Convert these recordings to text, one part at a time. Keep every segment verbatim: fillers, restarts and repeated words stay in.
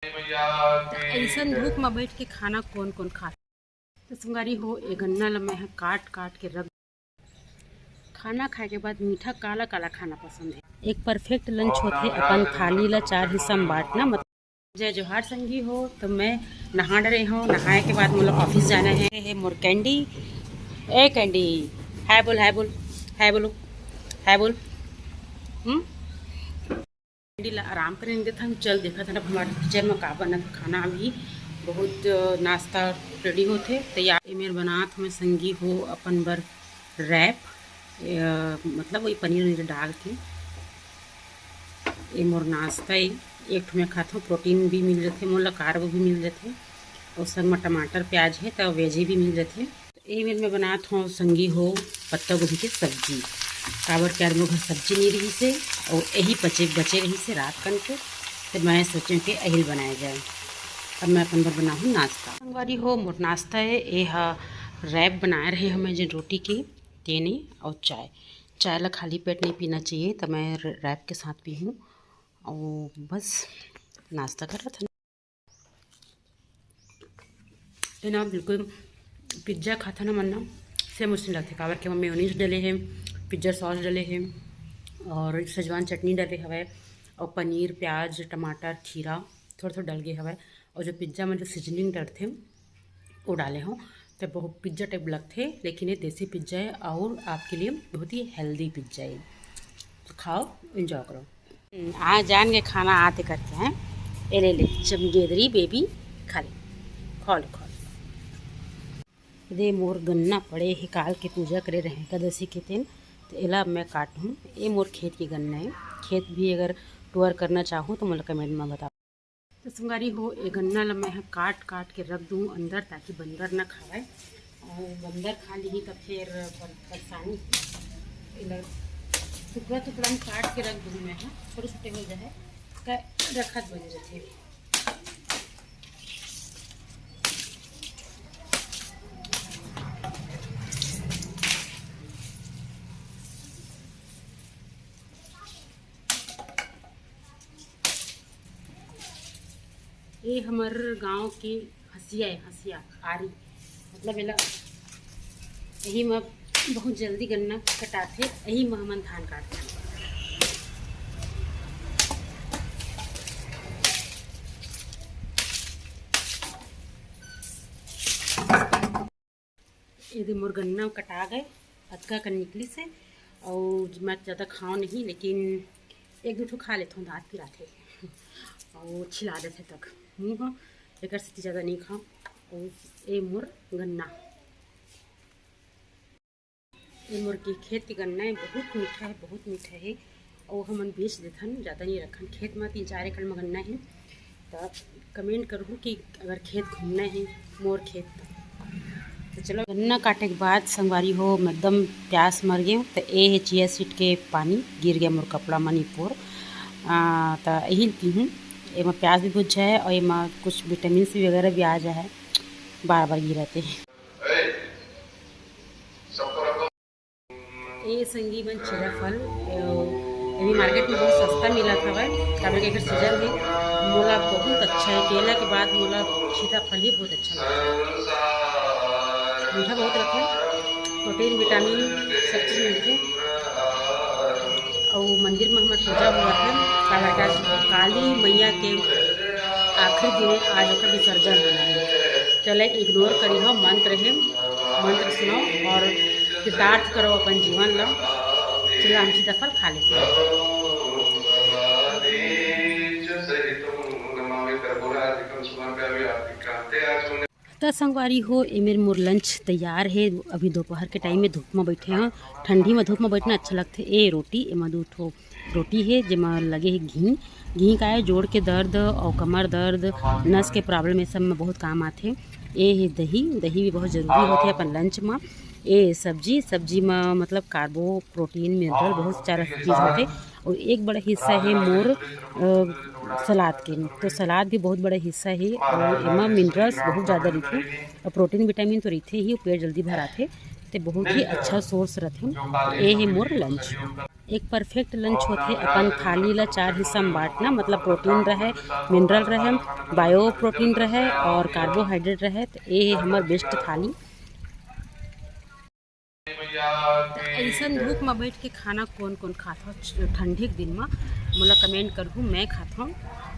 त अइसन धूप म बइठ के खाना कोन कोन खाथे? त संगवारी हो, ए गन्ना ल मैं ह काट काट के रख, खाना खाए के बाद मीठा काला काला खाना पसंद हे। एक परफेक्ट लंच होथे अपन थाली ल चार हिस्सा म बांटना, मतलब। जय जोहार संगी हो, त मैं नहा डरे हंव, नहाए के बाद मोला ऑफिस जाना हे। हे मोर कैंडी, ए कैंडी, हाय बोल, हाय बोल, हाय बोलो, हाय बोल। हम्म, कैंडी ला आराम करे देथन। चल देखत हन अब हमर किचन में का बनत खाना। अभी बहुत, अ, नाश्ता रेडी होथे तैयार। ए मेर बनात हमें संगी हो अपन बर रैप, अ, मतलब वही पनीर वनीर डाल के। ए मोर नाश्ता ए, एक ठो मैं खाथों, प्रोटीन भी मिल जथे मोला, कार्ब भी मिल जथे, और संग में टमाटर प्याज है त वेजी भी मिल जथे। ए मेर मैं बनात हौं संगी हो पत्ता गोभी के सब्जी, काबर के आज मोर घर सब्जी नइ रहिस हे अउ एही पचे बचे रहिस हे रात कन के, त मैं सोचें के एही ल बनाए जाए। अब मैं अपन बर बनाहूँ नाश्ता। संगवारी हो, मोर नाश्ता ए, ए ह रैप बनाए रहे हमें जेन रोटी के, तेने अउ चाय। चाय ला खाली पेट नहीं पीना चाहिए, त मैं र-, रैप के साथ पीहूँ। अउ बस नाश्ता करत हन। एना बिल्कुल पिज्जा खाथन हमन ना, सेम वैसे लगथे, काबर के ओमा मेयोनीज डले हे, पिज्जा सॉस डले हे और शेजवान चटनी डले हवय और पनीर, प्याज, टमाटर, खीरा थोड़ा-थोड़ा डल गे हवय और जो पिज्जा में जो सीजनिंग डलथे वो डाले हों, तो बहुत पिज्जा टाइप लगथे, लेकिन ये देसी पिज्जा है और आपके लिए बहुत ही हेल्दी पिज्जा है। तो खाओ, एंजॉय करो। हम्म, आ जान के खाना आते करके हैं। ए ले ले, चमगेदरी बेबी, खा ले, खा ले, खा ले। दे मोर गन्ना पड़े हे, काल के पूजा करे रहे एकादशी के दिन, तो एला मैं काटहूँ। ए मोर खेत के गन्ना है, खेत भी अगर टूर करना चाहो तो मोला कमेंट में बताओ। तो संगवारी हो, ए गन्ना ला मैं ह काट काट के रख दूँ अंदर, ताकि बंदर ना खावय। अउ बंदर खा लिही त फेर पर-, परेशानी। एला टुकड़ा टुकड़ा में काट के रख दूँ मैं ह, छोटे छोटे हो जाए, त रखत बन जाथे। ये हमर गांव के हंसिया है, हंसिया आरी, मतलब एला, यही में बहुत जल्दी गन्ना कटाथे, यही में हमन धान काटथन। ये दे मोर गन्ना कटा गए, अतका कन निकलिस हे। अउ मैं ज़्यादा खाओ नहीं, लेकिन एक दू ठो खा लेथों, दांत पिराथे अउ छिला देथे तक मुंह ह, एकर सेती ज़्यादा नहीं खाओ। अउ ए मोर गन्ना, ए मोर के खेत के गन्ना है, बहुत मीठा है, बहुत मीठा है। अउ हमन बेच देथन, ज़्यादा नहीं रखन। खेत में तीन चार एकड़ में गन्ना है, त कमेंट करहू कि अगर खेत घूमना है मोर खेत। तो चलो, गन्ना काटे के बाद संगवारी हो, मैं एकदम प्यास मर गए। तो ए है चिया सीड के पानी, गिर गया मोर कपड़ा मणिपुर। आ, तो यही पीहूँ, एमा प्यास भी बुझ जाए और एमा कुछ विटामिन सी वगैरह भी आ जाए, बार बार गिराते हैं। ए संगी मन, चीरा फल, ए, ये भी मार्केट में बहुत सस्ता मिलत हवय, काबर के एकर सीजन हे। मोला बहुत अच्छा है, केला के बाद मोला सीताफल ही बहुत अच्छा लगता है। मीठा बहुत रथे, प्रोटीन, विटामिन सब चीज मिलथे। अउ मंदिर में हमर पूजा हुआ है, काबर के आज काली मैया के आखिरी दिन है, आज ओकर विसर्जन होना है। चले, इग्नोर करी हो, मंत्र है, मंत्र सुनो और कृतार्थ करो अपन जीवन ला। चला, हम सीताफल खा लेते हैं। त संगवारी हो, ए मेर मोर लंच तैयार हे। अभी दोपहर के टाइम में धूप में बैठे हैं, ठंडी में धूप में बैठना अच्छा लगथे। ए रोटी, एमा दू ठो रोटी हे, जेमा लगे हे घी। घी का है, जोड़ के दर्द और कमर दर्द, नस के प्रॉब्लम, ये सब में बहुत काम आथे। ए हे दही, दही भी बहुत जरूरी होथे अपन लंच में। ए सब्जी, सब्जी में मतलब कार्बो, प्रोटीन, मिनरल बहुत सारा चीज होथे। और एक बड़ा हिस्सा है मोर, अ, सलाद के, तो सलाद भी बहुत बड़ा हिस्सा है और एमा मिनरल्स बहुत ज़्यादा रहिथे और प्रोटीन, विटामिन तो रहिथे ही, पेट जल्दी भराथे, ते बहुत ही अच्छा सोर्स रथे। तो ए है मोर लंच। एक परफेक्ट लंच होथे अपन थाली ला चार हिस्सा में बांटना, मतलब प्रोटीन रहे, मिनरल रहे, बायो प्रोटीन रहे और कार्बोहाइड्रेट रहे, तो ये हमर बेस्ट थाली। ऐसन धूप में बैठ के खाना कौन कौन खात हो ठंडी के दिन में, मोला कमेंट करहू। मैं खात हूँ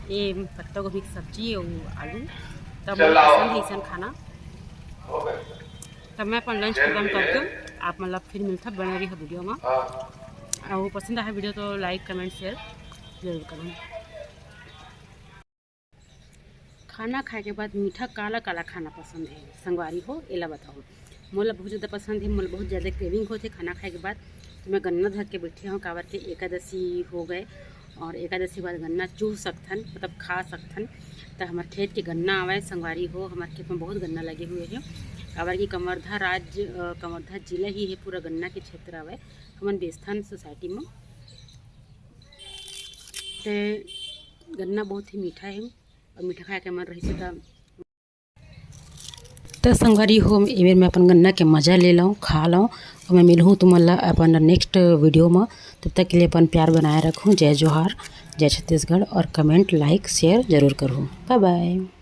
ये पत्ता गोभी की सब्जी और आलू, तब मोला पसंद है ऐसन खाना। तब मैं अपन लंच खत्म करके आप मतलब फिर मिलता बने रही वीडियो में। और पसंद आए वीडियो तो लाइक कमेंट शेयर जरूर करूँ। खाना खाए के बाद मीठा काला काला खाना पसंद है संगवारी हो, एला बताओ। मोला बहुत ज़्यादा पसंद है, मोला बहुत ज़्यादा क्रेविंग होथे खाना खाए के बाद। तो मैं गन्ना धर के बैठी हूँ, काबर के एकादशी हो गए और एकादशी बाद गन्ना चूह सकथन, मतलब खा सकथन। तो हमारे खेत के गन्ना आवे संगवारी हो, हमारे खेत में बहुत गन्ना लगे हुए हैं, काबर कि कवर्धा राज्य, कवर्धा जिला ही है पूरा गन्ना के क्षेत्र आवे हमन बेचथन सोसाइटी में। ते गन्ना बहुत ही मीठा है और मीठा खाए के मन रही त। त संगवारी हो, एमेर मैं अपन गन्ना के मजा ले लूँ, खा लूँ और मैं मिलहूँ तुमन ला अपन नेक्स्ट वीडियो में। तब तक के लिए अपन प्यार बनाए रखूँ। जय जोहार, जय छत्तीसगढ़ और कमेंट लाइक शेयर जरूर करूँ। बाय बाय।